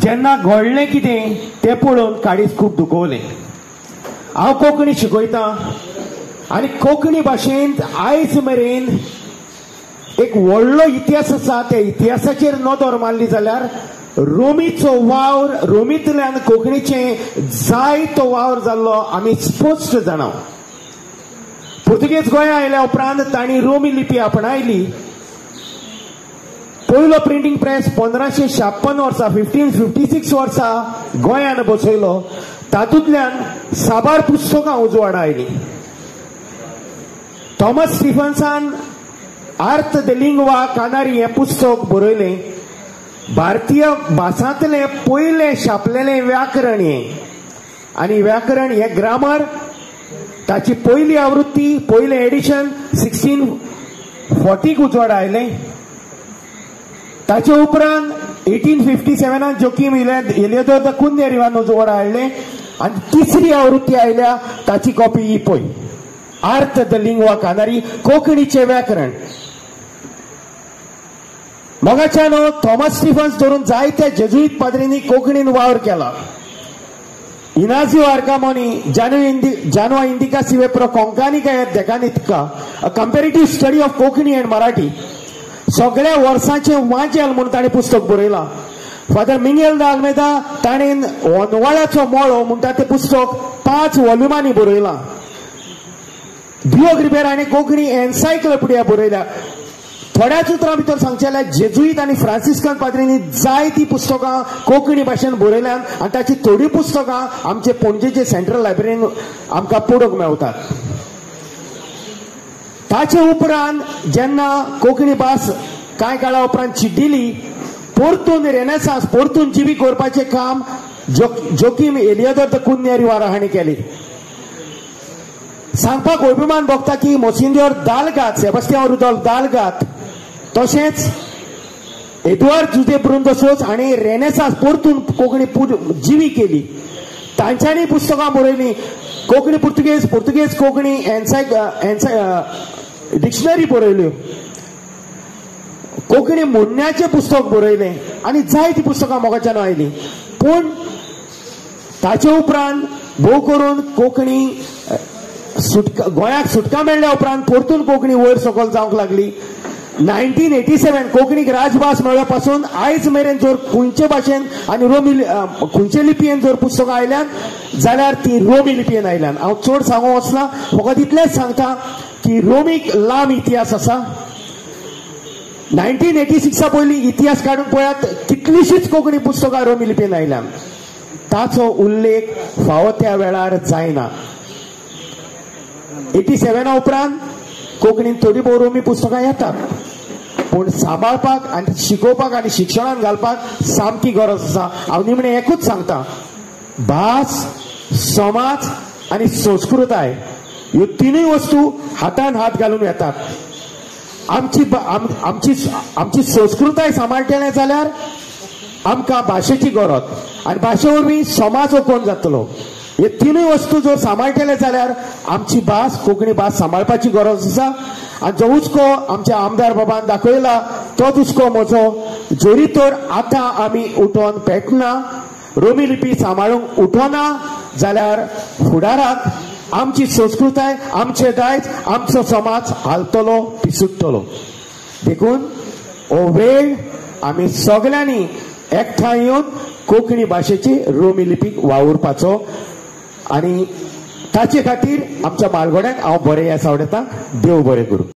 जेन्ना घडलें कितें तें पळोवन काळीज खूब दुखवलें. हांव कोंकणी शिकयतां आनी कोंकणी भाशेंत आयज मेरेन एक व्हडलो इतिहास आसा. त्या इतिहासाचेर नदर मारली जाल्यार रोमीचो वावर, रोमींतल्यान कोंकणीचें जायतो वावर जाल्लो आमी स्पश्ट जाणा. पुर्तुगेज गोंया आयल्या उपरांत तांणी रोमी लिपी आपणायली. पयलो प्रिंटींग प्रेस 1556 वर्सा 1556 वर्सा गोंयान बसयलो. तातूंतल्यान साबार पुस्तकां उजवाडा आयलीं. थॉमस स्टिफन्सान आर्त the lingua कानारी हें पुस्तक बरयलें. भारतीय भासांतलें पयलें छापलेलें व्याकरण हें, आनी व्याकरण हें ग्रामर, ताची पयली आवृत्ती, पयलें एडिशन 1640 उजवाडा आयलें. ताचे उपरांत 1857 जोकीम इलियोदोर the कुन्या रिवान उजवाडा हाडलें आनी तिसरी आवृत्ती आयल्या ताची कॉपी ही पळय, आर्त the lingua कानारी, कोंकणीचें व्याकरण. मोगाच्यानो थॉमस स्टिफन्स धरून जायत्या जेजुईत पाद्रींनी कोंकणीन वावर केला. इनाजियो आर्कामोनी, जानवा Indica सिवे pro कोंकानिका देकानितका, a comparative study of Konkani and Marathi, सगळ्या वर्सांचें वांजेल म्हूण ताणें पुस्तक बरयलां. फादर मिंगेल the Almeida ताणें ओनवाळ्याचो मळो म्हणटा तें पुस्तक 5 वॉल्युमांनी बरयलां. दियोग रिबेर हाणें कोंकणी एन्सायक्लोपिडिया बरयल्या. थोड्याच उतरां भितर सांगचें जाल्यार जेजुईत आनी फ्रांसिस्कन पाद्रींनी जायतीं पुस्तकां कोंकणी भाशेन बरयल्यांत आनी ताचीं थोडीं पुस्तकां आमचे पणजेचे सेंट्रल लायब्ररीन आमकां पळोवंक मेवतात. ताचे उपरांत जेन्ना कोंकणी भास कांय काळा उपरांत चिड्डिली, परतून रेनेसांस, परतून जिवी करपाचें काम जोकीम एलियोदोर the कुन्या रिवारा हांणी केली. सांगपाक अभिमान भोगता की मोसिंदोर दालगात, सेबास्तियांव रुदोल्फ दालगात, तशेंच एदुआर्द जुझे ब्रुन the सोज हांणी रेनेसांस परतून कोंकणी जिवी केली. तांच्यांनी पुस्तकां बरयलीं. कोंकणी पुर्तुगेज, पुर्तुगेज कोंकणी डिक्शनरी बरयल्यो, कोंकणी म्हणण्याचें पुस्तक बरयलें आनी जायतीं पुस्तकां मोगाच्यान आयलीं. पूण ताचे उपरांत भोव करून कोंकणी सुटका, गोंयाक सुटका मेळ्ळ्या उपरांत परतून कोंकणी वयर सकयल जावंक लागली. 1987 कोंकणीक राजभास मेळ्ळ्या पासून आयज मेरेन जर खंयचे भाशेन आनी रोमी खंयचे लिपयेन जर पुस्तकां आयल्यात जाल्यार ती रोमी लिपयेन आयल्यान. हांव चड सांगूंक वचना, फकत इतलेंच सांगता की रोमीक लांब इतिहास आसा. 1986 पयलीं इतिहास काडून पळयात, कितलींशींच कोंकणी पुस्तकां रोमी लिपयेन आयल्यान. ताचो उल्लेख फावो त्या वेळार जायना. 87 उपरांत कोंकणीन थोडी भोव रोमी पुस्तकां येतात, पूण सांबाळपाक आनी शिकोवपाक आनी शिक्षणान घालपाक सामकी गरज आसा. हांव निमणें एकूच सांगता, भास, समाज आनी संस्कृताय ह्यो तिनूय वस्तू हातान हात घालून येतात. आमची आमची आमची संस्कृताय सांबाळटले जाल्यार आमकां भाशेची गरज आनी भाशे वरवीं समाज ओकोवन जातलो. हे तिनूय वस्तू जर सांबाळटले जाल्यार आमची भास, कोंकणी भास सांबाळपाची गरज आसा. आनी जो हुस्को आमच्या आमदार बाबान दाखयला तोच हुस्को म्हजो, जरी तर आतां आमी उठोन पेटना, रोमी लिपी सांबाळूंक उठोना जाल्यार फुडाराक आमची संस्कृताय, आमचें दायज, आमचो समाज हालतलो, पिसुट्टलो. देखून हो वेळ आमी सगळ्यांनी एकठांय येवन कोंकणी भाशेची रोमी लिपीक वावुरपाचो आनी ताचे खातीर आमच्या मालगोड्यांक हांव बरें येस आवडटा. देव बरें करूं.